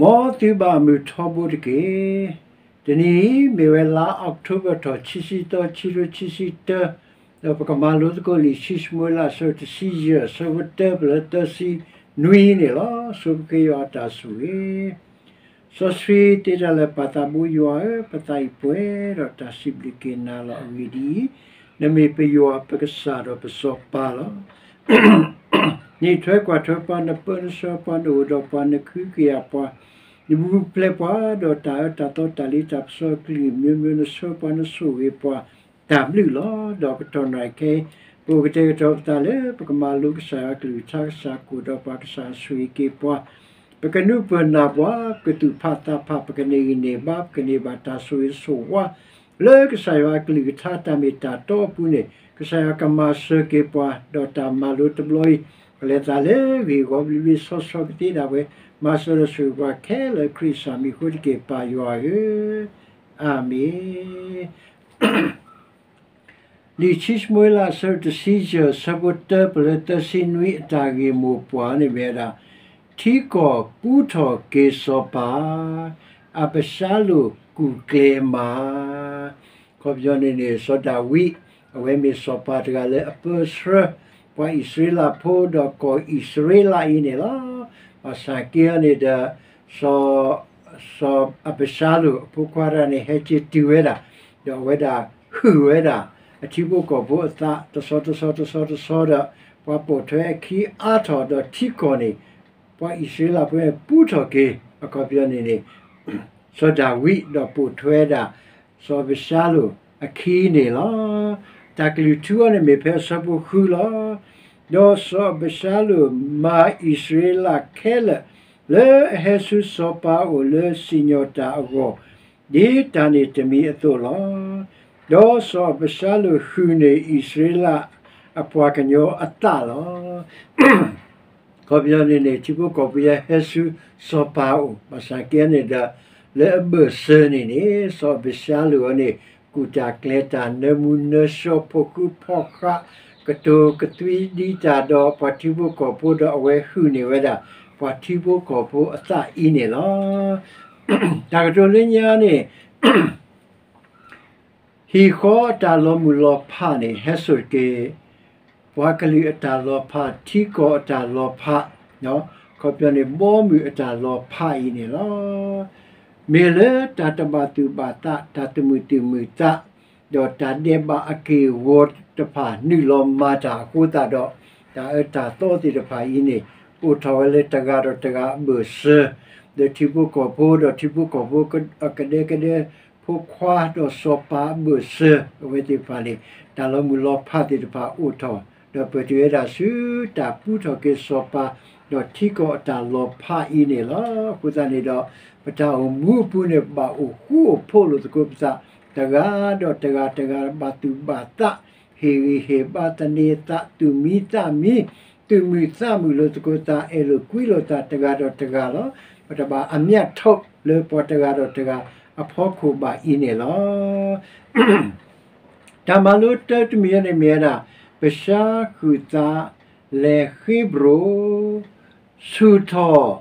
မ်သုဘၣ်မုာ်ထီဘိတက့ၢ်. တနံၤအံၤ မ့ၢ်ဝဲလါအီးကထိဘၢၣ်ထီၣ် ခံဆံသီ ခံကထိခံဆံတၢ, ဒီးပကမၤလိသကိးလံာ်ခံၡမူၤအ့လး အဆၢတဆံယဲၢ် အဆၢဖိတၢ ပလၢတၢဆံနွံန့ၣ်လီၤ. ဆိပဃ့ယွၤအတၢ်ဆိၣ်ဂ့ၤ စီဆှံသ့တၢ်လၢာ် ပၢ်သးဘိယွၤဧၢ, ပသးအံၤပှဲၤဒီး တၢ်စံးဘျုးက့ၤနၤလီၤ. အဂ့ၢ်ဒ်အံၤ, နမ့ၢ်ပယွၤပကစၢ်ဒီးပစီၤပၤလီၤ. နအံးထွဲကွၢ်ထွဲပှၤ, နပၢနဆှၢပှၤ, နအိၣ်ဒီးပှၤ, နဃုကယာ်ပှၤ, နပူၤဖျဲးပှၤ, ဒီးတၢ်အၢတၢ်သီတၢ်လ့တၢ်ပစီအကလုာ်ကလုာ် နဆှၢပှၤနဆိၣ်ဂ့ၤပှၤ တၢ်ဘျုးလီၤ. ဒီးကတီၢ်နံၤခဲအံၤ ပအိၣ်ကတဲာ်ကတီၤပသးလၢ ပကမၤလိကစၢ်ယွၤအကလုၢ်ကထါ, ကစၢ်ကအိၣ်ဒီးပှၤ, ကစၢ်ဆိၣ်ဂ့ၤက့ၤပှၤ, ပကနုာ်ပၢၢ်နၢ်ပှၤ, ပကသူၣ်ဖးသးဖး, ပကန့ၢ်ဂံၢ်န့ၢ်ဘါ, ပကန့ၢ်ဘၣ်တၢ်ဆိၣ်ဂ့ၤဆိၣ်ဝါ လၢကစၢ်ယွၤအကလုၢ်ကထါတၢ်မ့ၢ်တၢ်တီအပူၤန့ၣ် ကစၢ်ယွၤကမၤစၢၤက့ၤပှၤ, ဒီးတၢ်မၤလိတဘျီအံၤ ပလဲၤသးလၢဂ့ၢ်ဂီၤဘျ့ဘျ့ဆှီဆှီကသ့ဒၣ်ဝဲ, မၤစၢၤဒီးဆိၣ်ဂ့ၤပှၤခဲလၢာ် ခရံာ်ကစၢ်မံၤအဃိတက့ၢ် ပၢ်ယွၤဧၢ, အၤမ့ၣ်. လံာ်ခံၡမူၤအ့လး အဆၢတဆံယဲၢ် အဆၢဖိတၢ ပလၢတၢဆံနွံ အတၢ်ဂ့ၢ်မိၢ်ပှၢ်န့ၣ်မ့ၢ်ဝဲဒၣ် ထံကီၢ်ပူထီၣ်က့ၤစီၤပၤ, အးဘၡါလိၣ်ကူၣ်ကျဲၤမး. အခီပညီန့ၣ်န့ၣ် စီၤဒၤဝံး အဝဲမ့ၢ်စီၤပၤတဂၤလၢအပၢဆှၢ ပှၤအံၣ်စရ့လးဖိဒီးကီၢ်အံၣ်စရ့လးအံၤန့ၣ်လီၤ. ဘၣ်ဆၣ်က့န့ၣ်ဒီး စီၤ စီၤအးဘၡါလိၣ်အဖိခွါတဂၤန့ၣ် ဟဲက့ၤတုၤဝဲဒၣ်, ဒီးအဝဲဒၣ်ဟုၣ်ဝဲဒၣ် အထံဖိကီၢ်ဖိအသး တဆီတဆီတဆီတဆီဒီး ပှၤပိာ်ထွဲအခံအါထီၣ်ဒီးထံကီၢ်န့ၣ် ပှၤအံၣ်စရ့လးဖိပူထီၣ်က့ၤ အခီပညီန့ၣ်န့ၣ် စီၤဒၤဝံးဒီးပိာ်ထွဲဒၣ် စီၤအးဘၡါလိၣ်အခံန့ၣ်လီၤ. တၢ်ကလုၢ်ထူအီၤန့ၣ်မ့ၢ်ဖဲအဆၢဖိဃုလီၤ. ဒီးစီၤအးဘၡါလိၣ်မၤအံၣ်စရ့လးခဲလၢာ် လၢအဟဲဆူစီၤပၤအအိၣ်လၢစံၣ်ညီၣ်တၢ်အဂီၢ် ဒ်တၢ်န့ၣ်တမံၤအသိးလီၤ. ဒီးစီၤအးဘၡါလိၣ်ဟုၣ်န့ၢ်အံၣ်စရ့လးအပှၤကညီအသးလီၤ. အခီပညီန့ၣ်န့ၣ် ထံဖိကီၢ်ဖိဟဲဆူစီၤပၤအအိၣ် ဘၣ်ဆၣ်က့န့ၣ်ဒီး လၢအဘၢၣ်စၢၤန့ၣ်န့ၣ် စီၤအးဘၡါလိၣ်အံၤန့ၣ် ကူၣ်တၢ်ကျဲၤတၢ် နၢမူနၢဆှီ ဖိးဃူဖိးဃါ ကတိၤကသွံဒံးတၢ်ဒီးပှၤထံဖိကီၢ်ဖိဒီး အဝဲဟုၣ်န့ၢ်ဝဲဒၣ် ပှၤထံဖိကီၢ်ဖိအသးအံၤန့ၣ်လီၤ. တၢ်ကတိၤလၢညါန့ၣ် ဟံၣ်ဃီအတၢ်လီၤမုၢ်လီၤဖးန့ၣ် ဟဲစိာ်တက့ၢ် ပှၤကလုာ်အတၢ်လီၤဖး, ထံကီၢ်အတၢ်လီၤဖး, အခီပညီန့ၣ် ဘီမုၢ်အတၢ်လီၤဖးအံၤန့ၣ်လီၤ. မ့ၢ်လၢတၢ်တဘၣ်သူၣ်ဘၣ်သး, တၢ်တမုာ်တမုာ်သး, ဒီးတၢ်ဒဲးဘးအက့ၢ်အဂီၤတဖၣ် နုာ်လီၤမၤတၢ်အဃိသတးဒီး တၢ်အၢတၢ်သီသ့ၣ်တဖၣ်အံၤန့ၣ် အိၣ်ထီၣ်ဝဲလၢတဂၤဒီးတဂၤအဘၢၣ်စၢၤ, ဒီးထံဖိကီၢ်ဖိဒီးထံဖိကီၢ်ဖိအကဒဲကဒဲ ဖိခွါဒီးစီၤပၤအဘၢၣ်စၢၤ အဝဲသ့ၣ်တဖၣ်န့ၣ် တၢ်လီၤမုၢ်လီၤဖးသ့ၣ်တဖၣ်အိၣ်ထီၣ်, ဒီးပတုၤဝဲဒၣ်ဆူတၢ်ပူထီၣ်က့ၤစီၤပၤ ဒီးထံကီၢ်အတၢ်လီၤဖးအံၤန့ၣ်လီၤ. အဃိသတးန့ၣ်ဒီး ပတၢ်အိၣ်မူအပူၤန့ၣ် ဘၣ်အိၣ်ဃူအိၣ်ဖိးလိာ်သကိးပသး တဂၤဒီးတဂၤ, တဂၤဘၣ်သူၣ်ဘၣ်သး, ဟ့ၣ်ဂံၢ်ဟ့ၣ်ဘါသန့ၤသး, သူၣ်မံသးမံ, သူၣ်မုာ်သးမုာ်လိာ်သကိးသး, အဲၣ်လိာ်ကွံလိာ်သးတဂၤဒီးတဂၤလီၤ. ပတဘၣ်အမျးထိးလၢပှၤတဂၤဒီးတဂၤအဖီခိၣ်ဘၣ်အံၤန့ၣ်လီၤ. တၢ်မၤလိတၢတမံၤအံၤန့ၣ်မ့ၢ်ဝဲဒၣ် ပၡါဃုာ်သး လဲၤဃ့ဘြိၣ်, ဆူၣ်ထီၣ်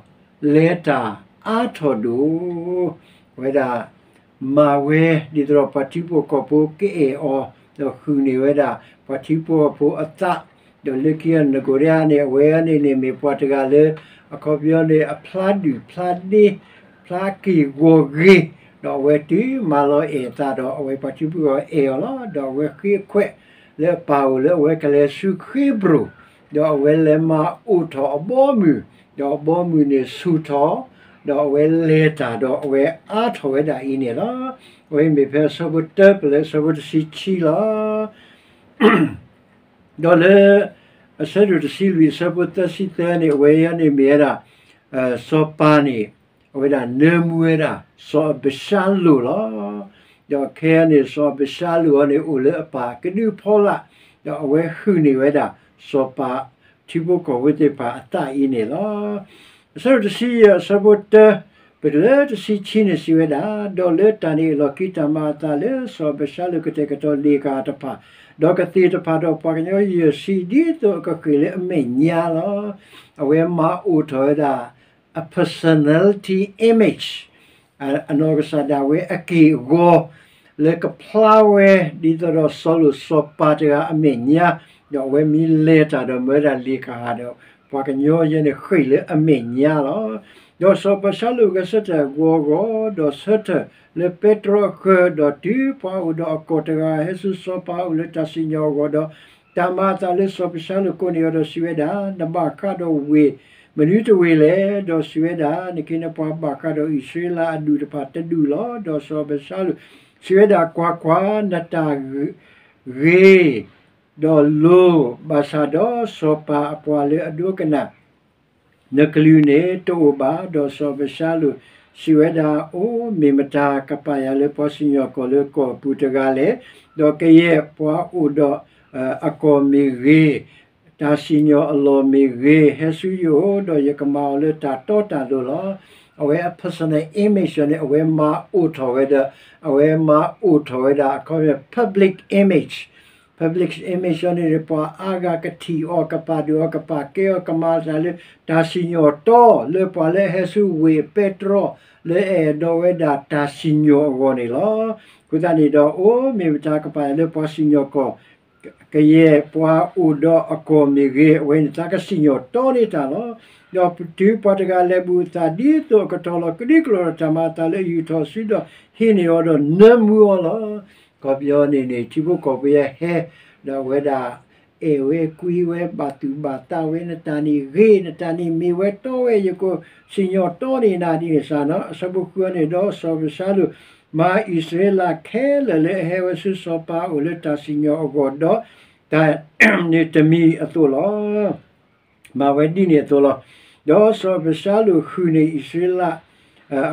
လဲၤတၢ်အါထီၣ်ဒိၣ်, အဝဲဒၣ် မၤဝဲ ဒ်သိးဒီးပှၤထံဖိကီၢ်ဖိကအဲၣ်အီၤ, ဒီးဃုာ်န့ၢ်ဝဲဒၣ် ပှၤထံဖိကီၢ်ဖိအသး, ဒီးလၢခံအံၤ နကိၤဒဲဧါန့ၣ် အဝဲန့ၣ်န့ၣ်မ့ၢ်ပှၤတဂၤလၢ အခီပညီန့ၣ် အဖျါဒုၣ်ဖျါဒ့, ဖျါက့ၢ်ဂီၤဂ့ၤ, ဒီးအဝဲတုၤမၤလီၤအဲၣ်အသးဒီး အဝဲပှၤထံဖိကီၢ်ဖိအဲၣ်အီၤလီၤ. ဒီးအဝဲဃ့ခွဲးလၢအပၢ်အအိၣ်လၢအဝဲကလဲၤဆူဃ့ဘြိၣ်, ဒီးအဝဲလဲၤမၤအိၣ်ထီၣ်အဘီအမုၢ်, ဒီးအဘီအမုၢ်န့ၣ်ဆူၣ်ထီၣ်, ဒီးအဝဲလဲၤတၢ်ဒီးအဝဲအါထီၣ်ဝဲဒၣ်အံၤန့ၣ်လီၤ. အဝဲမ့ၢ်ဖဲအဆၢဖိတၢ ပလၢအဆၢဖိတဆံခံလီၤ. ဒီးလၢ အဆၢဒိၣ်တဆံလွံၢ် အဆၢဖိသၢဆံသၢန့ၣ် အဝဲအံၤန့ၣ်မ့ၢ်ဝဲဒၣ် စီၤပၤန့ၣ် အဝဲဒၣ်နၢမူဝဲဒၣ် စီၤအးဘၡါလိၣ်လီၤ. ဒီးခဲအံၤန့ၣ် စီၤအးဘၡါလိၣ်အံၤန့ၣ် အိၣ်လၢအပၢ်ကဒုဖီလာ်, ဒီးအဝဲဟုၣ်န့ၢ်ဝဲဒၣ် စီၤပၤထံဖိကီၢ်ဖိသ့ၣ်တဖၣ်အသးအံၤန့ၣ်လီၤ. အဆၢဒိၣ်တဆံယဲၢ် အဆၢဖိတၢ ပတုၤလၢတဆံခံန့ၣ်စံးဝဲဒၣ်, ဒီးလၢတၢ်န့ၣ်အလီၢ်ခံ တၢ်မၤအသးလၢစီၤအးဘၡါလိၣ်ကတဲာ်ကတီၤလ့ၣ်ကၤတဖၣ်, ဒီးကသ့ၣ်တဖၣ်ဒီးပှၤကညီယဲၢ်ဆံ ဒ်သိးအကဃ့ၢ်လၢအမဲာ်ညါလီၤ. အဝဲမၤအိၣ်ထီၣ်ဝဲဒၣ် personality image, အနီၢ်ကစၢ်ဒၣ်ဝဲအက့ၢ်အဂီၤ လၢကဖျါဝဲဒ်သိးဒီးစီၤလိာ်စီၤပၤတဂၤအမဲာ်ညါ, ဒီးအဝဲမ့ၢ်လဲၤတၢ်ဒီးမၢဒၣ်လံာ်ကဟၣ်ဒီး ပှၤကညီယဲန့ၣ်ဃ့ၢ်လၢအမဲာ်ညါလီၤ. ဒီးစီၤပၤၡါလိာ်ဂဲၤဆၢထၢၣ်ဂီၤဂီၤ, ဒီးဆၢထၢၣ်လၢပဲတြီအဃၢၤ, ဒီးတုၤပှၤအိၣ်ဒီးအကီၢ်တဂၤဟဲဆူစီၤပၤအအိၣ်လၢတၢ်စံၣ်ညီၣ်အဂီၢ်ဒီး တၢ်မၤအသးလၢစီၤပၤၡါလိာ်ကိးန့ၢ်အီၤဒီးစံးဝဲဒၣ်, နဘၣ်ဃးဒီးဝ့ၢ်မနုၤတဝ့ၢ်လဲၣ်. ဒီးစံးဝဲဒၣ်, နခ့နပှၤဘၣ်ဃးဒီးအံၣ်စရ့လးအဒူၣ်တဖၣ်တဒူၣ်လီၤ. ဒီးစီၤပၤၡါလိာ်စံးဝဲဒၣ်, ကွၢ်ကွၢ်, နတၢ်ဂ့ၤ ဒီးလိၤ, ဘၣ်ဆၣ်ဒီးစီၤပၤအပှၤလၢအဒိကနၣ် နကလုၢ်န့ၣ်တအိၣ်ဘၣ်. ဒီးစီၤပၤၡါလိာ်စံးဝဲဒၣ်, အိ, မ့ၢ်မတၤကပာ်ယၤလၢပှၤစံၣ်ညီၣ်ကွီၢ်လၢကီၢ်အပူၤတဂၤလဲၣ်. ဒီးကယဲၢ်ပှၤအိၣ်ဒီးအကီၢ်မ့ၢ်ဂ့ၤ, တၢ်စံၣ်ညီၣ်အလီၢ်မ့ၢ်ဂ့ၤ, ဟဲဆူယအိၣ်, ဒီးယကမၤအီၤလၢတၢ်တီတၢ်လိၤလီၤ. အဝဲအ personal image န့ၣ် အဝဲမၤအိၣ်ထီၣ်ဝဲဒီး အဝဲမၤအိၣ်ထီၣ်ဝဲဒၣ်အခီပညီ public image, public image န့ၣ် ပှၤအါဂၤကထံၣ်အီၤ, ကပာ်ဒိၣ်အီၤ, ကပာ်ကဲအီၤ, ကမၤတၢ်လၢတၢ်စံၣ်ညီၣ်တီ လၢပှၤလၢအဟဲဆူဝ့ၢ်ပဲတြီ လၢအအဲၣ်ဒိးဝဲဒၣ်တၢ်စံၣ်ညီၣ်အဂီၢ်န့ၣ်လီၤ. အဃိသတးန့ၣ်ဒီး အိ, မ့ၢ်မတၤကပာ်ယၤလၢပှၤစံၣ်ညီၣ်ကွီၢ် ကယဲၢ်ပှၤအိၣ်ဒီးအကီၢ်မ့ၢ်ဂ့ၤ, အဝဲန့ၣ်သးကစံၣ်ညီၣ်တီန့ၢ်တၢ်လီၤ. ဒီးတုၤပှၤတဂၤလဲၤဘူးအသး ဒ်သိးအကတီၤလီၤကဒံကလီၤဒီးတၢ်မၤအသးလၢအယူာ်ထီၣ်စုဒီးဟ့ၣ်န့ၢ်အီၤဒီးနၢမူအီၤလီၤ. အခီပညီန့ၣ်န့ၣ် ထံဖိကီၢ်ဖိယဲဟဲ, ဒီးအဝဲဒၣ် အဲၣ်ဝဲကွံဝဲ ဘၣ်သူၣ်ဘၣ်သးဝဲ, နတၢ်န့ၣ်ဂ့ၤ, နတၢ်န့ၣ်မ့ၢ်ဝဲတီဝဲ, ယကစံၣ်ညီၣ်တီန့ၢ်နၤဒ်န့ၣ်စ့ၢ်နီၤ. အဆၢဖိဃုန့ၣ်ဒီး စီၤပၤၡါလိာ် မၤအံၣ်စရ့လးခဲလၢာ်လၢအဟဲဝဲဆူစီၤပၤအအိၣ်လၢတၢ်စံၣ်ညီၣ်အဂီၢ်ဒီး တၢ်န့ၣ်တမံၤအသိးလီၤ. မၤဝဲဒ်န့ၣ်အသိးလီၤ. ဒီးစီၤပၤၡါလိာ်ဃုာ်န့ၢ်အံၣ်စရ့လး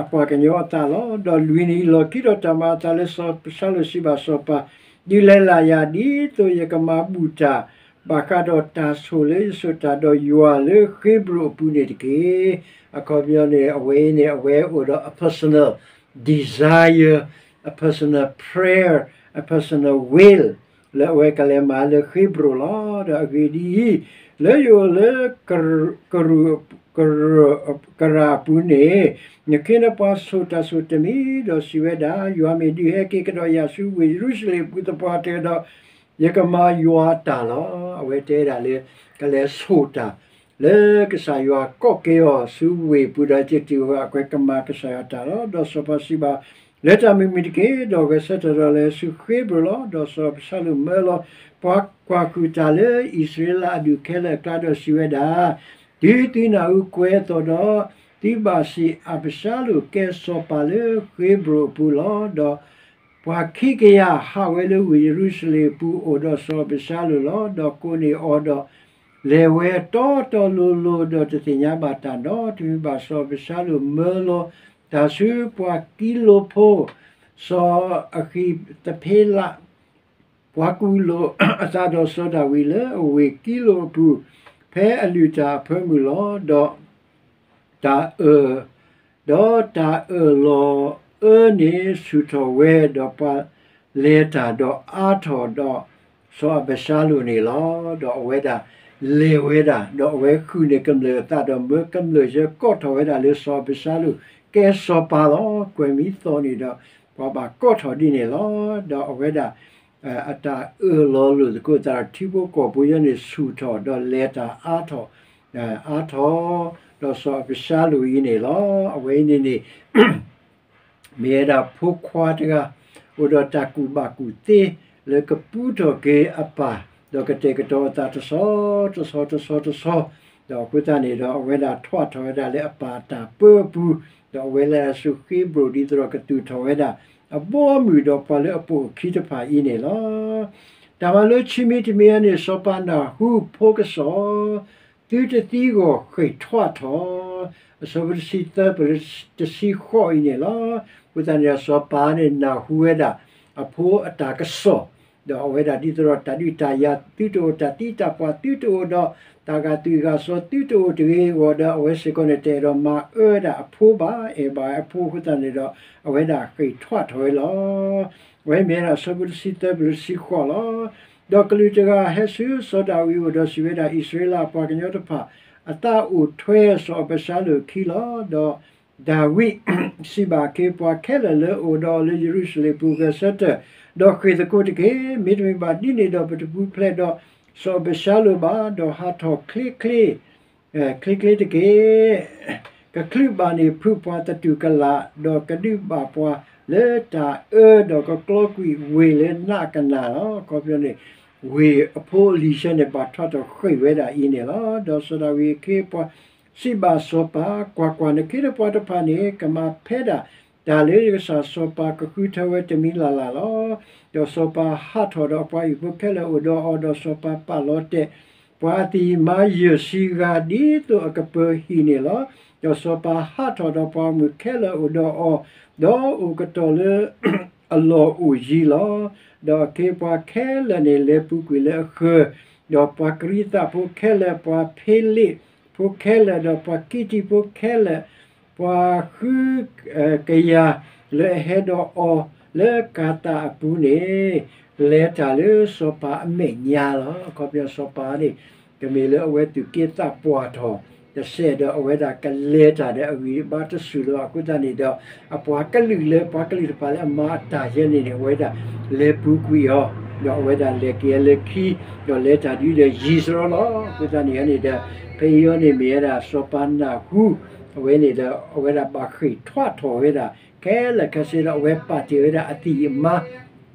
အပှၤကညီအသးလီၤ. ဒီးလွံၢ်နံၣ်အလီၢ်ခံဒီးတၢ်မၤအသးလၢစီၤပၤၡါလိာ်စံးဘၣ်စီၤပၤ, ဒုးလဲၤလၢ်ယၤ ဒ်သိးယကမၤဘူၣ်တၢ် ဘၣ်ဃးဒီးတၢ်ဆိၣ်လၢယဆိၣ်တၢ်ဒီးယွၤလၢဃ့ဘြိၣ်အပူၤန့ၣ်တက့ၢ်. အခီပညီန့ၣ် အဝဲအံၤန့ၣ် အဝဲအိၣ်ဒီးအ personal desire, အ personal prayer, အ personal will လၢအဝဲကလဲၤမၤလၢဃ့ဘြိၣ်လီၤ. ဒီးအဂ့ၢ်ဒ်အံၤ, လၢယအိၣ်လၢ ကရူၢ် ကရၢၢ်အပူၤန့ၣ် နခ့နပှၤဆိၣ်တၢ်ဆိၣ်တမံၤ, ဒီးစံးဝဲဒၣ်, ယွၤမ့ၢ်ဒုးဟဲက့ၤကဒီးယၤဆူဝ့ၢ်ယရူၤၡလ့ၣ်အပူၤသပှၢ်တၢၢ်ဒီး ယကမၤယွၤအတၢ်လီၤ. အဝဲတဲဒၣ်လၢ ကလဲၤဆိၣ်တၢ် လၢကစၢ်ယွၤကိးက့ၤအီၤဆူဝ့ၢ်ပူၤဒီး ယတံၢ်ဝဲအကွဲးကမၤကစၢ်ယွၤတၢ်လီၤ. ဒီးစီၤပၤစံးဘၣ်, လဲၤတၢ်မုာ်မုာ်တက့ၢ်. ဒီးဂဲၤဆၢထၢၣ်ဒီးလဲၤဆူဃ့ဘြိၣ်လီၤ. ဒီးစီၤပၤၡါလိာ်မၢလီၤ ပှၤကွၢ်ဃုာ်တၢ်လၢအံၣ်စရ့လးအဒူၣ်ခဲလၢာ်အကျါဒီးစံးဝဲဒၣ်, တုၤသုနၢ်ဟူကွဲၤအသိးဒီး သုဘၣ်စံး အးဘၡါလိာ်ကဲစီၤပၤလၢဃ့ဘြိၣ်အပူၤလီၤ. ဒီးပှၤခံကယၤဟးဝဲလၢဝ့ၢ်ယရူၤၡလ့ၣ်အပူၤ အိၣ်ဒီးစီၤအးဘၡါလိာ်လီၤ. ဒီးကိးန့ၢ်အီၤဒီး လဲၤဝဲတီတီလိၤလိၤ ဒီးတသ့ၣ်ညါဘၣ်တၢ်နီတမံၤဘၣ်. စီၤအးဘၡါလိာ်မၢလီၤတၢ်ဆူပှၤကံလိဖိ စီၤအဃံးသဖ့လး ပှၤကူၣ်လိာ်အသးဒီးစီၤဒၤဝံးလၢအဝ့ၢ်ကံလိအပူၤ ဖဲအလုၢ်တၢ်အဖၢမုၢ်လီၤ. ဒီး တၢ်အၢၣ်, ဒီးတၢ်အၢၣ်လီၤအၢန့ၣ်ဆူၣ်ထီၣ်ဝဲ, ဒီးပှၤလဲၤတၢ်ဒီးအါထီၣ်ဒီးစီၤအးဘၡါလိာ်န့ၣ်လီၤ. ဒီးအဝဲဒၣ်လဲၤဝဲဒၣ်, ဒီးအဝဲဃုန့ၢ်ကမျၢၢ်အသးဒီးမၢကမျၢၢ်ဆၢကိးထီၣ်ဝဲဒၣ်လၢစီၤအးဘၡါလိာ် ကဲစီၤပၤလီၤ. ကွဲၤမံသီန့ၣ်ဒီး ပှၤဘၣ်ကိးထီၣ်ဒ်န့ၣ်လီၤ. ဒီးအဝဲဒၣ် အတၢ်အၢၣ်လီၤလိာ်သကိးသးဒီးထံဖိကီၢ်ဖိယဲန့ၣ် ဆူၣ်ထီၣ်ဒီးလဲၤတၢ်အါထီၣ်, အါထီၣ်, ဒီးစီၤအးဘၡါလိာ်အံၤန့ၣ်လီၤ. အဝဲအံၤန့ၣ်န့ၣ် မ့ၢ်ဝဲဒၣ်ဖိခွါတဂၤ အိၣ်ဒီးတၢ်ကူၣ်ဘၣ်ကူၣ်သ့ လၢကပူထီၣ်က့ၤအပၢ် ဒီးကတဲာ်ကတီၤအသးတဆီတဆီတဆီတဆီ, ဒီးအဃိသတးန့ၣ်ဒီး အဝဲဒၣ်ထွဲထီၣ်ဝဲဒၣ်လၢအပၢ်အတၢ်ပၢအပူၤ, ဒီးအဝဲလဲၤဆူဃ့ဘြိၣ်ဒ်သိးဒီးကသူၣ်ထီၣ်ဝဲဒၣ် အဘီအမုၢ်ဒီးပှၤလၢအပိာ်အခံတဖၣ်အံၤန့ၣ်လီၤ. တၢ်မၤလိခံမံၤတမံၤန့ၣ် စီၤပၤနၢ်ဟူဖိကစီၣ် သုတသံဂီၢ်ဃ့ၢ်ထွဲထီၣ်, အဆၢဖိတဆံသၢ ပလၢတဆံဃိးအံၤန့ၣ်လီၤ. အဃိသတးန့ၣ်ဒီး စီၤပၤန့ၣ်နၢ်ဟူဝဲဒၣ် အဖိအတၢ်ကစီၣ်, ဒီးအဝဲဒၣ်ဒ်သိးဒီးတၢ်ဒုးတၢ်ယၤသုတအိၣ်, တၢ်သံတၢ်ပှၢ်သုတအိၣ်ဒီး တၢ်ဂာ်သွံၣ်ဂာ်စီၤသုတအိၣ်တဂ့ၤအဂီၢ်ဒီး အဝဲစ့ၢ်ကီးန့ၣ်တအဲၣ်ဒိးမၤအၢဝဲဒၣ်အဖိဘၣ်, အဲၣ်ဘၣ်အဖိအဃိသတးန့ၣ်ဒီး အဝဲဒၣ်ဃ့ၢ်ထွဲထီၣ်ဝဲလီၤ. အဝဲမ့ၢ်ဝဲဒၣ်အဆၢဖိတဆံသၢ ပလၢတဆံဃိးလီၤ. ဒီးကလူးတဂၤဟဲဆူစီၤဒၤဝံးအအိၣ်ဒီးစံးဝဲဒၣ်, အံၣ်စရ့လးအပှၤကညီတဖၣ် အသးအိၣ်ထွဲစီၤအးဘၡါလိၣ်အခံလီၤ. ဒီးဒၤဝံးစံးဘၣ်အခ့အပှၤခဲလၢာ်လၢအအိၣ်ဒီးအီၤလၢယရူၤၡလ့ၣ်အပူၤ, ဂဲၤဆၢထၢၣ်, ဒီးဃ့ၢ်သကိးတက့ၢ်. မ့တမ့ၢ်ဘၣ်ဒ်န့ၣ်ဒီး ပတပူၤဖျဲးဒီးစီၤအးဘၡါလိၣ်ဘၣ်. ဒီးဟးထီၣ်ချ့ချ့ ချ့ချ့တက့ၢ်. ကချုးဘၣ်န့ၢ်ဖုပှၤသတူၢ်ကလာ်, ဒီးကဒုးဘၣ်ပှၤလၢတၢ်အၢ, ဒီးကကျီကွံာ်ဝ့ၢ်လၢနးကနၣ်လီၤ. အခီပညီန့ၣ် ဝ့ၢ်အဖိအလံၤဆၢန့ၣ် ဘၣ်ထီၣ်ထီၣ်ဃ့ၢ်ဝဲဒၣ်အံၤန့ၣ်လီၤ. ဒီးစီၤဒၤဝံးအခ့အပှၤစံးဘၣ်စီၤပၤ, ကွၢ်ကွၢ်, နခ့နပှၤတဖၣ်န့ၣ် ကမၤဖဲဒၣ်တၢ်လၢယကစၢ်စီၤပၤကဃုထၢဝဲတမံၤလၢ်လၢ်လီၤ. ဒီးစီၤပၤဟးထီၣ်ဒီးအပှၤဟံၣ်ဖိခဲလၢာ်အိၣ်ဒီးအီၤ, ဒီးစီၤပၤပာ်လီၤတဲာ် ပှၤအသံၣ်အမါယဲၢ်ဆံဂၤ ဒ်သိးအကပၢၤဟံၣ်န့ၣ်လီၤ. ဒီးစီၤပၤဟးထီၣ်ဒီးပှၤဂီၢ်မုၢ်ခဲလၢာ်အိၣ်ဒီးအီၤ, ဒီးအိၣ်ကတီၢ်လၢအလီၢ်အိၣ်ယံၤလီၤ. ဒီးအခ့အပှၤခဲလၢာ်န့ၣ် လဲၤပူၤကွံာ်လၢအဃၢၤ, ဒီးပှၤကရံသးဖိခဲလၢာ်, ပှၤဖ့လ့းဖိခဲလၢာ်, ဒီးပှၤကံးတံၢ်ဖိခဲလၢာ်, ပှၤဃုကယၤလၢအဟဲဒီးအီၤလၢကၤသးအပူၤန့ၣ် လဲၤတၢ်လၢစီၤပၤအမဲာ်ညါလီၤ. အခီပညီစီၤပၤန့ၣ် ကမ့ၢ်လၢအဝဲသူၣ်က့သးပှၢ်ထီၣ်တစဲးဒီး အဝဲဒၣ်ကလဲၤတၢ်ဒီးအဂံၢ်အဘါတစူၢ်လီၤ. အဃိသတးန့ၣ်ဒီး အပှၤကလုာ်လၢ ပှၤကလုာ်တဖၣ်လၢအမၤအတၢ်ယဲန့ၣ်န့ၣ် အဝဲဒၣ်လဲၤပူၤကွံာ်အီၤ, ဒီးအဝဲဒၣ်လဲၤက့ၤလၢခံ, ဒီးလဲၤတၢ်ဒ်ဒီးယံၤစရီလီၤ. အဃိသတးန့ၣ်န့ၣ်ဒီး ဖဲအံၤအီၤန့ၣ်မ့ၢ်ဝဲဒၣ်စီၤပၤနၢ်ဟူ အဝဲန့ၣ်ဒီး အဝဲဒၣ်ဘၣ်ဃ့ၢ်ထွါထီၣ်ဝဲဒၣ် ခဲလၢာ်ခဲဆ့ဒီး အဝဲပာ်တ့ၢ်ဝဲဒၣ်အသံၣ်အမါ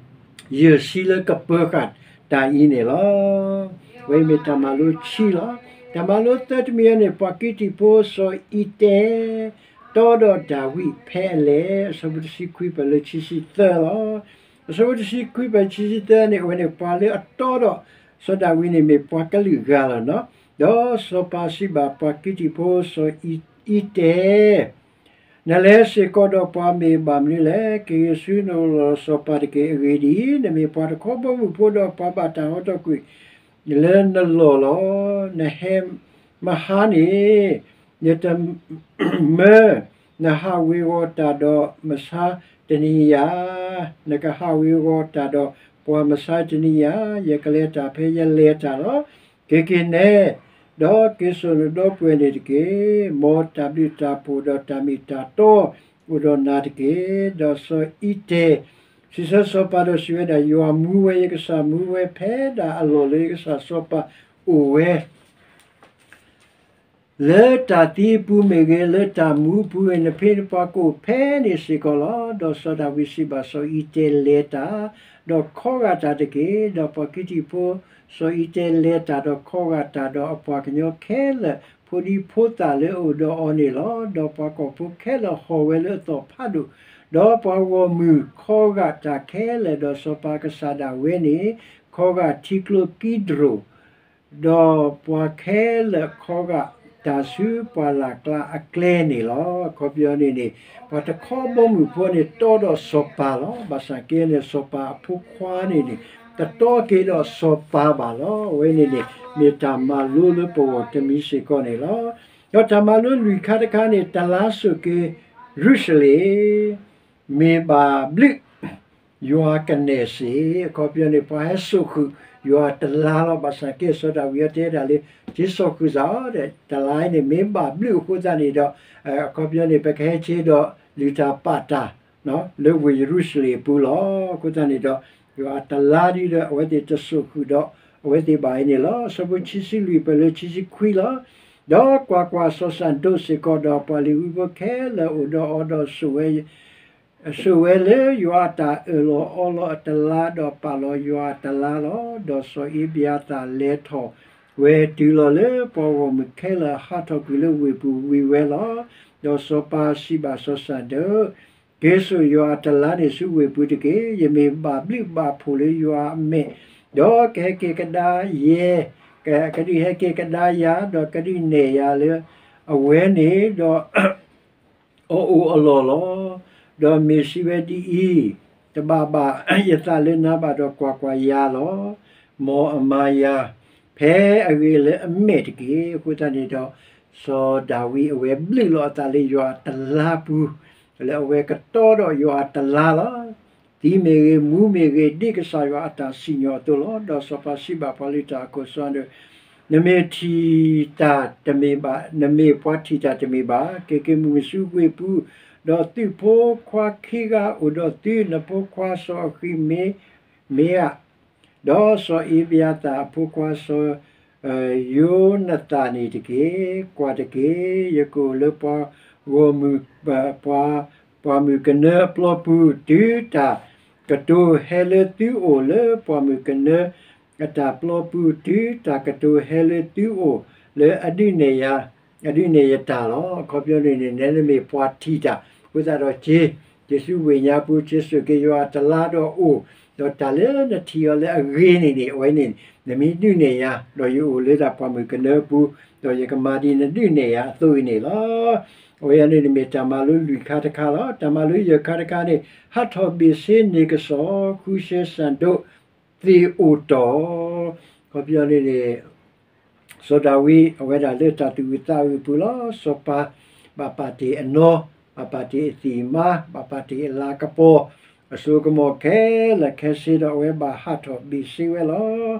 ယဲၢ်ဆံလၢကပၢၤဃာ်တၢ်အံၤန့ၣ်လီၤ. အဝဲမ့ၢ်တၢ်မၤလိခံလီၤ. တၢ်မၤလိသၢတမံၤအံၤန့ၣ် ပှၤကံးတံာ်ဖိစီၤအံၤတဲ တီဒီးဒၤဝံးဖဲအလဲၣ်, အဆၢဖိတဆံခွံပၢၢ်လၢခံဆံသၢလီၤ. အဆၢဖိတဆံခွံပၢၢ်ခံဆံသၢန့ၣ် အဝဲန့ၣ်ပှၤလၢအတီဒီးစီၤဒၤဝံးန့ၣ် မ့ၢ်ပှၤကလုာ်ဂၤလီၤနီၤ. ဒီးစီၤပၤစံးဘၣ်ပှၤကံးတံာ်ဖိစီၤအံၤတဲ နလဲၤစ့ၢ်ကီးဒီးပှၤမ့ၢ်ဘၣ်မနုၤလဲၣ်. က့ၤဆူနလီၢ်စီၤပၤတက့ၢ်. အဂ့ၢ်ဒ်အံၤ, နမ့ၢ်ပှၤတခီဘီမုၢ်ဖိဒီးပှၤဘၣ်တၢ်ဟီထီၣ်ကွံာ်လၢနလီၢ်လီၤ. နဟဲမဟါန့ၣ် ယတမၢနဟးဝ့ၤဝီၤတၢ်ဒီးမဆါတနံၤယၤ, နကဟးဝ့ၤဝီၤတၢ်ဒီးပှၤမဆါတနံၤယၤ, ယကလဲၤတၢ်ဖဲယလဲၤတၢ်လီၤ. က့ၤက့ၤနဲ ဒီးက့ၤစိာ်နဒီပုၢ်ဝဲၢ်န့ၣ်တက့ၢ်. မ်တၢ်ဘျုးတၢ်ဖှိၣ်ဒီးတၢ်မ့ၢ်တၢ်တီအိၣ်ဒီးနၤတက့ၢ်. ဒီးစီၤအံၤတဲ စံးဆၢစီၤပၤဒီးစံးဝဲဒၣ်, ယွၤမူဝဲ, ယကစၢ်မူဝဲဖဲဒၣ်အလီၢ်လၢယကစၢ်စီၤပၤအိၣ်ဝဲ လၢတၢ်သံအပူၤမ့ၢ်ဂ့ၤ, လၢတၢ်မူအပူၤမ့ၢ်ဂ့ၤ, နဖံးနပှၤကအိၣ်ဖဲန့ၣ်စ့ၢ်ကီးလီၤ. ဒီးစီၤဒၤဝံးစံးဘၣ်စီၤအံၤတဲ, လဲၤတၢ်ဒီးခီဂာ်တၢ်တက့ၢ်. ဒီးပှၤကံးတံာ်ဖိစီၤအံၤတဲလဲၤတၢ်ဒီးခီဂာ်တၢ်, ဒီးအပှၤကညီခဲလၢာ်, ဖိဒံဖိသၣ်လၢအအိၣ်ဒီးအီၤန့ၣ်လီၤ. ဒီးပှၤကီၢ်ဖိခဲလၢာ်ဟီၣ်ဝဲလၢအသီၣ်ဖးဒိၣ်, ဒီးပှၤဂီၢ်မုၢ်ခီဂာ်တၢ်ခဲလၢာ်, ဒီးစီၤပၤကစၢ်ဒၣ်ဝဲန့ၣ် ခီဂာ်ထံကျိကံဒြိၣ် ဒီးပှၤခဲလၢာ်ခီဂာ်တၢ်ဆူပှၢ်လၢ်ကျါအကျဲန့ၣ်လီၤ. အခီပညီန့ၣ်န့ၣ် ပှၤတခီဘီမုၢ်ဖိန့ၣ် တီဒီးစီၤပၤလီၤ. ဘၣ်ဆၣ်က့န့ၣ် စီၤပၤအဖိခွါန့ၣ်န့ၣ် တတီက့ၤဒီးစီၤပၤဘၣ်လီၤ. အဝဲန့ၣ်န့ၣ် မ့ၢ်တၢ်မၤလိလၢပဂီၢ်တမံၤစ့ၢ်ကီးန့ၣ်လီၤ. ဒီးတၢ်မၤလိလွံၢ်ခါတခါန့ၣ် တလါစိာ်က့ၤယရူၤၡလ့ၣ် မ့ၢ်ဘၣ်ဘျုး ယွၤကနဲၣ်စ့ၢ်. အခီပညီန့ၣ် ပှၤဟဲစိာ်ဃုာ်ယွၤတလါလီၤ. ဘၣ်ဆၣ်က့စီၤဒၤဝံးအီၤတဲဒၣ်လၢ က့ၤစိာ်ဃုာ်စ့ၢ်အီၤဒီး တလါအံၤန့ၣ် မ့ၢ်ဘၣ်ဘျုးအဃိသတးန့ၣ်ဒီး အခီပညီန့ၣ် ပကဟဲက့ၤဒီးလုၢ်တၢ်ပာ်တၢ် လၢဝ့ၢ်ယရူၤၡလ့ၣ်အပူၤလီၤ. အဃိသတးန့ၣ်ဒီး ယွၤအတလါဒ်ဒီး အဝဲသ့ၣ်တစိာ်ဃုာ်ဒီး အဝဲသ့ၣ်ဘၣ်အံၤန့ၣ်လီၤ. အဆၢဖိခံဆံလွံၢ်ပၢၢ်လၢခံဆံခွံလီၤ. ဒီးကွၢ်ကွၢ်, စီၤစၤဒိၣ်စ့ၢ်ကီးဒီးပှၤလ့ၤဝံဖိခဲလၢာ်အိၣ်ဒီးအီၤဒီး စိာ်ဝဲလၢယွၤအတၢ်အၢၣ်လီၤအီလီၤအတလါ, ဒီးပာ်လီၤယွၤအတလါလီၤ. ဒီးစီၤအ့ဘြၤသၣ်လဲၤထီၣ်ဝဲတုၤလီၤလၢပှၤဂီၢ်မုၢ်ခဲလၢာ်ဟးထီၣ်ကွံာ်လၢဝ့ၢ်ပူၤဝံၤဝဲလီၤ. ဒီးစီၤပၤစံးဘၣ်စီၤစၤဒိၣ်, က့ၤစိာ်ယွၤအတလါန့ၣ်ဆူဝ့ၢ်ပူၤတက့ၢ်. ယမ့ၢ်ဘၣ်ဘျုးဘၣ်ဖှိၣ်လၢယွၤအမဲာ်, ဒီးကဟဲက့ၤကဒါယဲ, ကဒုးဟဲက့ၤကဒါယၤ, ဒီးကဒုးနဲၣ်ယၤလၢအဝဲန့ၣ်ဒီး အအိၣ်အလီၢ်လီၤ. ဒီးမ့ၢ်စံးဝဲဒ်အံၤ, တဘၣ်ဘၣ်ယသးလၢနၤဘၣ်ဒီး ကွၢ်ကွၢ်, ယၤလီၤ. မ်အမၤယၤဖဲအဂ့ၤလၢအမဲာ်တက့ၢ်. အဃိသတးန့ၣ်ဒီး စီၤဒၤဝံးအဝဲဘျုးလီၤအသးလၢယွၤအတလါပူၤ, လၢအဝဲကတီဒီးယွၤအတလါလီၤ. သံမ့ၢ်ဂ့ၤ, မူမ့ၢ်ဂ့ၤ, ဒ်ကစၢ်ယွၤအတၢ်စံၣ်ညီၣ်အသိးလီၤ. ဒီးစီၤပၤစံးဘၣ်ပှၤလုၢ်တၢ်အခိၣ်စီဒီး နမ့ၢ်ထံၣ်တၢ်တမ့ၢ်ဘၣ်, နမ့ၢ်ပှၤထံၣ်တၢ်တမ့ၢ်ဘၣ်, က့ၤက့ၤမုၢ်မဆူဝ့ၢ်ပူၤ, ဒီးသုဖိခွါခံဂၤအိၣ်ဒီးသု, နဖိခွါစီၤအဃံးမ့အး, ဒီးစီၤအ့ဘြယၤသၣ်အဖိခွါစီၤယိၤနသၣ်န့ၣ်တက့ၢ်. ကွၢ်တက့ၢ်, ယကအိၣ်လၢပှၤဂီၢ်မုၢ်, ပှၤ, ပှၤမုၢ်ကနၢအပျီပူၤ, တုၤတၢ်ကတိၤဟဲလၢသုအိၣ်လၢပှၤမုၢ်ကနၢအတၢ်ပျီပူၤ, တုၤတၢ်ကတိၤဟဲလၢသုအိၣ်လၢအဒုးနဲၣ်ယၤ, အဒုးနဲၣ်ယတၢ်လီၤ. အခီပညီန့ၣ်န့ၣ် နဲနမ့ၢ်ပှၤထံၣ်တၢ်, အဃိသတးဒီးက့ၤ, က့ၤဆူဝ့ၢ်ညါပူၤ, က့ၤစိာ်က့ၤယွၤအတလါဒီးအိၣ်, ဒီးတၢ်လၢနထံၣ်အီၤလၢအဂ့ၤန့ၣ်န့ၣ် အဝဲန့ၣ် နမ့ၢ်ဒုးနဲၣ်ယၤ, ဒီးယအိၣ်လၢဒၣ်ပှၤမုၢ်ကနၢပူၤ, ဒီးယကမၤဒ်နဒုးနဲၣ်ယၤအသိးအံၤန့ၣ်လီၤ. အဝဲအံၤန့ၣ် နမ့ၢ်တၢ်မၤလိလွံၢ်ခါတခါလီၤ. တၢ်မၤလိယဲၢ်ခါတခါန့ၣ် ဟးထီၣ်ဘ့ၣ်ဆ့န့ၢ်ကစီၣ်, ဃုရှဲစၣ်ဒိး, သ့ၣ်အိၣ်တီၢ်, အခီပညီန့ၣ်န့ၣ် စီၤဒၤဝံး အဝဲဒၣ်လၢတၢ်သူၣ်အုးသးအုးအပူၤလီၤ. စီၤပၤ ဘၣ်ပာ်တ့ၢ်အနီ, ဘၣ်ပာ်တ့ၢ်အသံၣ်အမါ, ဘၣ်ပာ်တ့ၢ်အလၤကပီၤ, အစိကမီၤခဲလၢာ်ခဲဆ့ဒီး အဝဲဘၣ်ဟးထီၣ်ဘ့ၣ်ဆ့ဝဲလီၤ.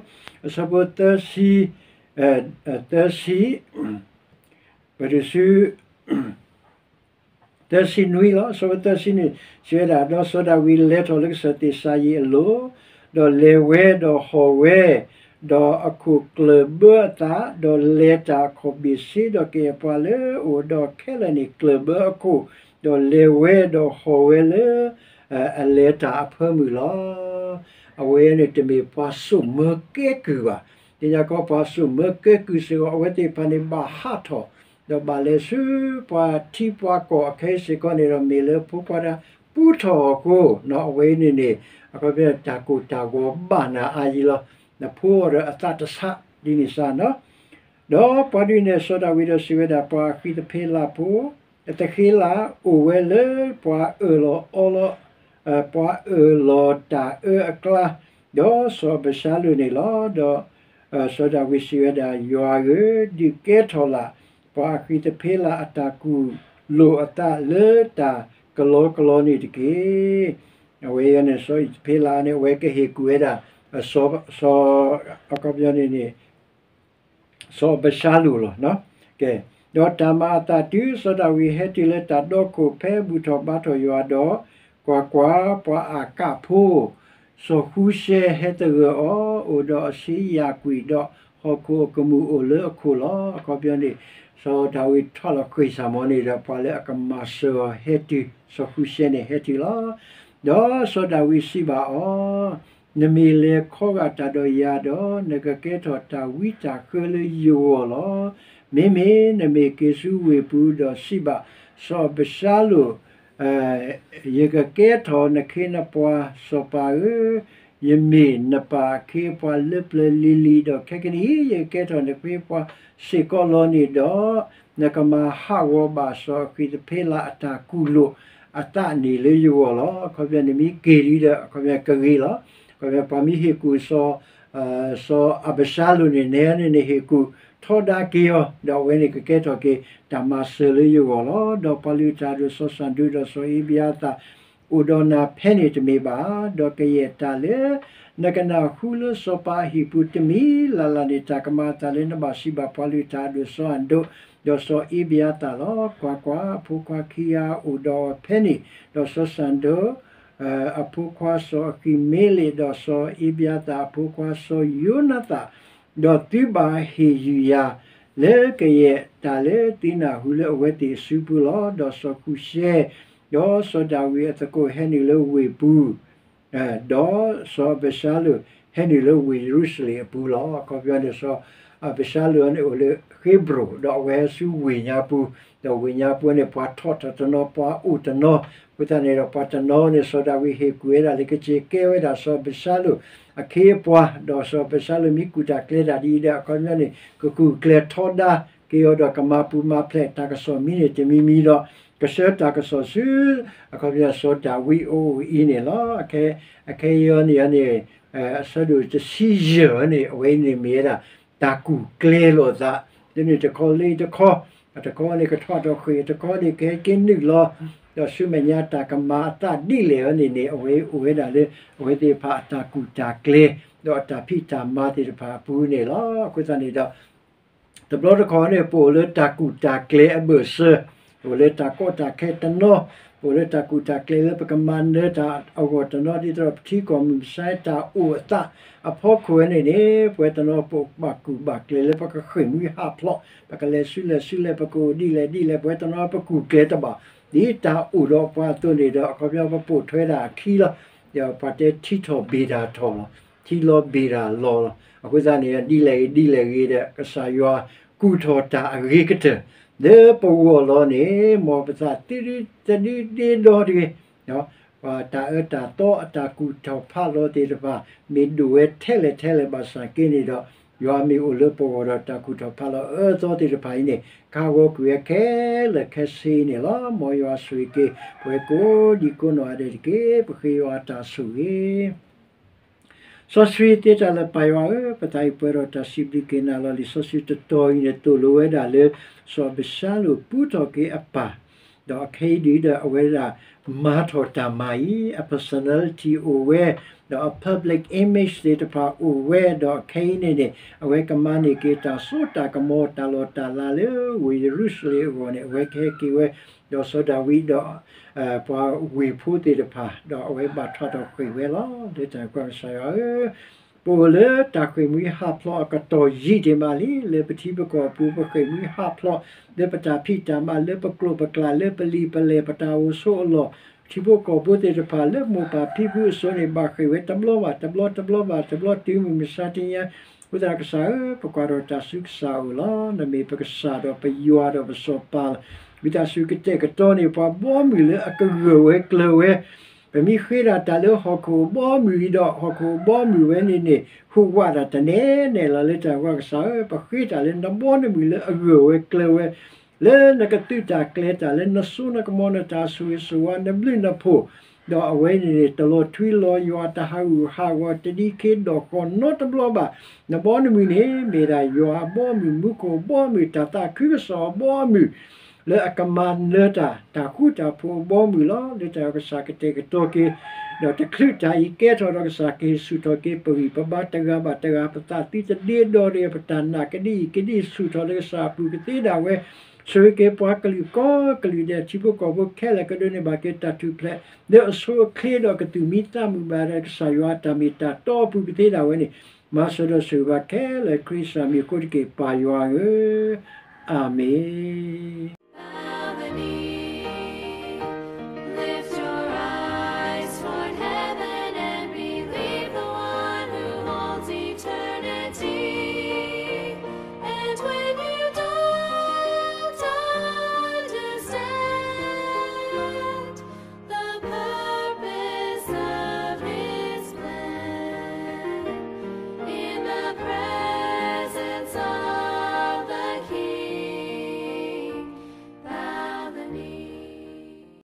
အဆၢဖိသၢဆံ, သၢဆံ, ပတုၤဆူ သၢဆံနွံလီၤ. အဆၢဖိသၢဆံနွံ စံးဝဲဒၣ်, ဒီးစီၤဒၤဝံးလဲၤထီၣ်လၢကစၢၢ်သ့ၣ်စၤယံးအလိၤ, ဒီးလဲၤဝဲဒီးဟီၣ်ဝဲ, ဒီးအခိၣ်ကျၢၢ်ဘၢအသး, ဒီးလဲၤတၢ်အခီၣ်ဘ့ၣ်ဆ့, ဒီးကယဲၢ်ပှၤလၢအအိၣ်ဒီးခဲလၢာ်န့ၣ်ကျၢၢ်ဘၢအခိၣ်, ဒီးလဲၤဝဲဒီးဟီၣ်ဝဲလၢ အလဲၤတၢ်အဖၢမုၢ်လီၤ. အဝဲန့ၣ်တမ့ၢ်ပှၤစိာ်မၢကဲကုၢ်ဘၣ်. သ့ၣ်ညါကီးပှၤစိာ်မၢကဲကုၢ်စ့ၢ်ကီး အဝဲသ့ၣ်တဖၣ်န့ၣ်ဘၣ်ဟးထီၣ်, ဒီးဘၣ်လဲၤဆူပှၤထံပှၤကီၢ်အခဲအံၤစ့ၢ်ကီးန့ၣ်ဒီး မ့ၢ်လၢဖိခွါတဂၤပူထီၣ်အဃိ, အဝဲန့ၣ်န့ၣ် အခီပညီတၢ်ကိၢ်တၢ်ဂီၤဘၣ်နၤအါယံၤလီၤ. နဖိအီၤဒီးအသးတဆးဒ်န့ၣ်စ့ၢ်နီၤ. ဒီးပှၤဒုးနဲၣ်စီၤဒၤဝံးဒီးစံးဝဲဒၣ်, ပှၤဃံးသဖ့လးဖိ သဃ့လး အိၣ်ဝဲလၢပှၤအၢၣ်လီၤအီလီၤ, ပှၤအၢၣ်လီၤတၢ်အၢအကျါ, ဒီးစီၤအၤဘၡါလိၣ်န့ၣ်လီၤ. ဒီးစီၤဒၤဝံးစံးဝဲဒၣ်, ယွၤဧၢ, ဒုးကဲထီၣ်လၢ် ပှၤအဃံးသဖ့လးအတၢ်ကူၣ်လိာ်အသးလၢတၢ်ကလီကလီန့ၣ်တက့ၢ်. အဝဲအံၤန့ၣ် စီၤအဃံးသဖ့လးန့ၣ် အဝဲကဟ့ၣ်ကူၣ်ဝဲဒၣ် စီၤ, စီၤ, အခီပညီန့ၣ်န့ၣ် စီၤအၤဘၡါလိၣ်လီၤ. ကဲ, ဒီးတၢ်မၤအသးတုၤစီၤဒၤဝံးဟဲတုၤလၢတၢ်ဒီခိၣ်ဖဲဘူၣ်ထီၣ်ဘါထီၣ်ယွၤဒီး, ကွၢ်ကွၢ်, ပှၤအၤကၣ်ဖိ စီၤဃူၡဲဟဲသဂၢၢ်အီၤ, အိၣ်ဒီးအဆ့ယၣ်ကွံာ်ဒီးဟီၣ်ခိၣ်အကမူၣ်အိၣ်လၢအခိၣ်လီၤ. အခီပညီန့ၣ် စီၤဒၤဝံးထီၣ်လီၤဃ့ၢ်ဆၣ်မီၤန့ၣ်ဒီး ပှၤလၢအကမၤစၢၤအီၤဟဲတုၤ, စီၤဃူၡဲန့ၣ်ဟဲတုၤလီၤ. ဒီးစီၤဒၤဝံးစံးဘၣ်အီၤ, နမ့ၢ်လဲၤခီဂာ်တၢ်ဒီးယၤဒီး နကကဲထီၣ်တၢ်ဝံတၢ်ဃၢလၢယဂီၢ်လီၤ. မ့မ့ၢ်နမ့ၢ်က့ၤဆူဝ့ၢ်ပူၤဒီးစံးဘၣ်စီၤအၤဘၡါလိၣ်, ယကကဲထီၣ်နခ့နပှၤစီၤပၤဧၢ, ယမ့ၢ်နပၢ်အခ့အပှၤလၢပျၢၤလံၤလံၤ, ဒီးခဲကနံၣ်အံၤ ယကကဲထီၣ်နခ့နပှၤစ့ၢ်ကီးလီၤန့ၣ်ဒီး, နကမၤဟးဂီၤဘၣ်စီၤအဃံးသဖ့လးအတၢ်ကူၣ်လိာ်အသးန့ၣ်လၢယဂီၢ်လီၤ. အခီပညီန့ၣ်မ့ၢ်က့ၤလံဒီး အခီပညီကဂ့ၤလီၤ. အခီပညီပှၤမ့ၢ်ဟ့ၣ်ကူၣ်စီၤ စီၤအၤဘၡါလိၣ်န့ၣ် နဲန့ၣ်န့ၣ်ဟ့ၣ်ကူၣ်ထီဒါက့ၤအီၤ, ဒီးအဝဲန့ၣ်ကကဲထီၣ်က့ၤတၢ်မၤစၢၤလၢယဂီၢ်လီၤ. ဒီးပှၤလုၢ်တၢ်အဒိၣ်စီၤစၣ်ဒိၣ်ဒီးစီၤအ့ဘြယၤသၣ် အိၣ်ဒီးနၤဖဲန့ၣ်တမ့ၢ်ဘၣ်, ဒီးကယဲၢ်တၢ်လၢနကနၢ်ဟူလၢစီၤပၤအဟံၣ်ပူၤတမံၤလၢ်လၢ်န့ၣ် တၢ်ကမၤအသးလၢနဘၣ်စံးဘၣ်ပှၤလုၢ်တၢ်အဒိၣ်စီၤစၣ်ဒိၣ် ဒီးစီၤအ့ဘြယၤသၣ်လီၤ. ကွၢ်ကွၢ်, အဖိခွါခံဂၤအိၣ်ဒီးအီၤဖဲန့ၣ်, ဒီးစီၤစၣ်ဒိၣ် အဖိခွါစီၤအဃံးမ့လ့း ဒီးစီၤအ့ဘြယၤသၣ်အဖိခွါစီၤယိၤနၤသၣ်, ဒီးသုဘၣ်ဟ့ၣ်ယုၢ်ယၤ လၢကယဲၢ်တၢ်လၢသုနၢ်ဟူလၢအဝဲသ့ၣ်အစုပူၤလီၤ. ဒီးစီၤဃူၡဲ ဒီးစီၤဒၤဝံးအသကိးဟဲနုာ်လၢဝ့ၢ်ပူၤ, ဒီးစီၤအၤဘၡါလိၣ်ဟဲနုာ်လၢဝ့ၢ်ယရူၤၡလ့ၣ်အပူၤလီၤ. အခီပညီန့ၣ် စီၤအၤဘၡါလိၣ်န့ၣ်အိၣ်လၢဃ့ဘြိၣ်, ဒီးအဝဲဟဲဆူဝ့ၢ်ညါပူၤ, ဒီးဝ့ၢ်ညါပူၤန့ၣ် ပှၤထီၣ်ထီၣ်တနီၤ ပှၤအိၣ်တနီၤ, အဃိသတးန့ၣ်ဒီးပှၤတနီၤန့ၣ် စီၤဒၤဝံးဟ့ၣ်ကူၣ်ဝဲဒၣ်လၢကစ့ၢ်ကဲဝဲဒၣ်စီၤအၤဘၡါလိၣ်အခ့အပှၤ, ဒီးစီၤအၤဘၡါလိၣ်မ့ၢ်ကူၣ်တၢ်ကျဲတၢ်ဒ်အံၤဒီး အခီပညီန့ၣ် ကကူၣ်ကျဲၤထီဒါက့ၤအီၤဒီးကမၤပူၤမၤဖျဲးတၢ်ကစီၣ်မံၤန့ၣ်တမံၤမံၤဒီး ကဆှၢတၢ်ကစီၣ်ဆူ အခီပညီစီၤဒၤဝံးအအိၣ်အံၤန့ၣ်လီၤ. အခဲအံၤအံၤန့ၣ်န့ၣ် အဆၢဒိၣ်တဆံယဲၢ်န့ၣ် အဝဲအံၤန့ၣ်မ့ၢ်ဝဲဒၣ် တၢ်ကူၣ်ကျဲလိာ်အသး, ဒ်န့ၣ်တခီလၢတခီ, အတခီန့ၣ်ကထီၣ်ထီၣ်ဃ့ၢ်, အတခီန့ၣ်ကဟဲက့ၤနုာ်လီၤ, ဒီးဆူမဲာ်ညါတၢ်ကမၤအသးဒ်လဲၣ်အံၤန့ၣ်န့ၣ် အဝဲအိၣ်ဝဲဒၣ်လၢ အဝဲသ့ၣ်တဖၣ်အတၢ်ကူၣ်တၢ်ကျဲ, ဒီးအတၢ်ဖံးတၢ်မၤသ့ၣ်တဖၣ်အပူၤန့ၣ်လီၤ. အဃိသတးန့ၣ်ဒီး တဘျီတခီၣ်န့ၣ် ပအိၣ်လၢတၢ်ကူၣ်တၢ်ကျဲအဘၢၣ်စၢၤ, ပအိၣ်လၢတၢ်ကီတၢ်ခဲတနီၤ, ပအိၣ်လၢတၢ်ကူၣ်တၢ်ကျဲလၢပကမၤနၢၤတၢ်အဂီၢ်တနီၤ ဒ်သိးဒီးပထံကီၢ်မုၢ်မဆါတၢ်အိၣ်အသးအဖီခိၣ်ဝဲန့ၣ်န့ၣ် ပဝဲတနီၤပဘၣ်ကူၣ်ဘၣ်ကျဲလၢပကဃ့ၢ်မှံဟးဖျိး, ပကလဲၤဆူလဲၣ်ဆူလဲၣ် ပကအိၣ်ဒ်လဲၣ်ဒ်လဲၣ် ပဝဲတနီၤပကူၣ်ကျဲတဘၣ်, ဒ်တၢ်အိၣ်ဒီးပှၤအသိးန့ၣ်ဒီး အခီပညီပပိာ်ထွဲဒၣ်အခံလီၤ. ဒီးပှၤတဲထံထီၣ်ဘၣ်တၢ်ထီၣ်လီၤ, ထံလီၤဘၣ်တၢ်လီၤလီၤ. အဃိသတးန့ၣ် ဒ်လဲၣ်ဂ့ၤဒ်လဲၣ်ဂ့ၤဒီး ကစၢ်ယွၤကူၣ်ထီၣ်တၢ်အဂ့ၤကတၢၢ် လၢပဂီၢ်လီၤန့ၣ် မ်ပသးသဒုတဒုဒ့ဒီတဂ့ၤ ပှၤတၢ်အၢတၢ်သီအတၢ်ကူၣ်ထီၣ်ဖးလီၤသ့ၣ်တဖၣ် မ့ၢ်ဒိၣ်ဝဲထဲလဲၣ်ထဲလဲၣ်ဘၣ်ဆၣ်က့န့ၣ်ဒီး ယွၤမ့ၢ်အိၣ်လၢပဂီၢ်ဒီးတၢ်ကူၣ်ထီၣ်ဖးလီၤအၢသီသ့ၣ်တဖၣ်အံၤန့ၣ် ကဟးဂီၤကွံာ်ဝဲခဲလၢာ်ခဲဆ့န့ၣ်လီၤ. မ်ယွၤဆိၣ်ဂ့ၤက့ၤ ပဝဲကိးဒံကိးနီၢ်ဂၤဒဲးတက့ၢ်. ပဃ့ယွၤအတၢ်ဆိၣ်ဂ့ၤ စီဆှံသ့တၢ်လၢပၢ်ယွၤဧၢ, ပသးအံၤပှဲၤဒီးတၢ်စံးဘျုးက့ၤနၤလီၤ. လံာ်စီဆှံတတီၤအံၤန့ၣ် သိၣ်လိဝဲဒၣ်လၢ စီၤအးဘၡါလိၣ်ပူထီၣ်က့ၤအပၢ်, ဒီးအခဲအံၤဒုးဒီးအဝဲဒၣ် မၤထီၣ်တၢ်မၤအံၤ အ personality အိၣ်ဝဲ, ဒီးအ public image သ့ၣ်တဖၣ်အိၣ်ဝဲ, ဒီးအခဲအံၤန့ၣ်န့ၣ် အဝဲကမၤန့ၢ်က့ၤတၢ်စိတၢ်ကမီၤ တၢ်လီၢ်တၢ်လၤလၢဝ့ၢ်ယရူၤၡလ့ၣ်အဂီၢ်န့ၣ် အဝဲကဟဲက့ၤဝဲ, ဒီးစီၤဒၤဝံးဒီး ပှၤဝ့ၢ်ဖိသ့ၣ်တဖၣ် ဒီးအဝဲဘၣ်ထွးထီၣ်ဃ့ၢ်ဝဲလီၤ. လၢတၢ်ကွၢ်ကစၢ်ယွၤဧၢ, ပအိၣ်လၢတၢ်ဃ့ၢ်မှံဟးဖျိးအကတီၢ်ယံာ်ဒံးမးလံ, လၢပထံပကီၢ်ပူၤ ပဃ့ၢ်မှံဟးဖျိး လၢပတၢ်ဖံးတၢ်မၤ လၢပကျိာ်ပကျး လၢပလံာ်ပလဲၢ် ပတၢ်အိၣ်ဆိးအလီၢ်, ထံဖိကီၢ်ဖိသ့ၣ်တဖၣ် လၢမိၢ်ပၢ်ဖံဖုအစိၤန့ၣ် ဘၣ်ဃ့ၢ်ဝဲတဘျီဘၣ်တဘျီ တဘျီဘၣ်တဘျီ တုၤမုၢ်မဆါတနံၤညါ, အဃိသတးကစၢ်ဧၢ, ပကွၢ်ထီၣ်တၢ်ဆူကစၢ်အအိၣ်လီၤ. နမ့ၢ်ပကစၢ်ဒီးပယွၤဒီးပစီၤပၤလီၤ. ဝံသးစူၤကတဲာ်ကတီၤန့ၢ် ပှၤဘီမုၢ်လၢအကဂၢၢ်ဝဲကျၢၤဝဲ, ပမ့ၢ်ဃ့တၢ်တၢ်လၢဟီၣ်ခိၣ်ဘီမုၢ်အံၤဒီး ဟီၣ်ခိၣ်ဘီမုၢ်ဝဲန့ၣ်န့ၣ် ဟူးဝးတၢ်တနဲၣ်နဲၣ်လီၤ. လၢတၢ်ကွၢ်ကစၢ်ဧၢ, ပဃ့တၢ်လၢနဘီနမုၢ်လၢအဂၢၢ်ဝဲကျၢၤဝဲ, လၢနကသုးတၢ်ကျဲၤတၢ် လၢနစိနကမီၤ နတၢ်ဆိၣ်ဂ့ၤဆိၣ်ဝါ နဘျုးနဖှိၣ်, ဒီးအဝဲန့ၣ်န့ၣ် တလီၤထွံလီၤယွၤ တဟးဂူာ်ဟးဂီၤ တဒံခ့ဒီၣ်ဃီနီတဘျီဘၣ်. နဘီနမုၢ်န့ၣ် မ့ၢ်ဒၣ်ယွၤအဘီအမုၢ် မူခိၣ်အဘီအမုၢ် တၢ်သးခုကစီၣ်အဘီအမုၢ် လၢအကမၤနၢၤတၢ် တၢ်ဃူတၢ်ဖိးအဘီအမုၢ်လီၤ. လၢတၢ်ကစၢ်ကတဲာ်ကတီၤက့ၤ ဒီးတချုးတၢ်အံၤကဲထီၣ်ဒီး ကစၢ်ကဟ့ၣ်ဆူၣ်ထီၣ်က့ၤ ပဂံၢ်ပဘါတဂၤဘၣ်တဂၤ ပသးသံတဒ့ဒီဒီး ပတၢ်နာ်ကဒံအံၤကဒံဆူၣ်ထီၣ်လၢကစၢ်အပူၤကသ့ဒၣ်ဝဲ, ဆိၣ်ဂ့ၤက့ၤပှၤကလုာ်ကိးကလုာ်ဒဲး ထံဖိကီၢ်ဖိခဲလၢာ်ကဒိးန့ၢ်ဘၣ်က့ၤတၢ်ထူၣ်ဖျဲး လၢအဆိအချ့ဒီးကသူၣ်မံသးမုာ်ဘၣ်ဒီး ကစၢ်ယွၤအတၢ်မ့ၢ်တၢ်တီအပူၤကသ့ဒၣ်ဝဲန့ၣ်, မၤစၢၤဒီးဆိၣ်ဂ့ၤဘၣ်ခဲလၢာ် ခရံာ်စၢ်မံၤအဃိတက့ၢ် ပၢ်ယွၤဧၢ, အၤမ့ၣ်.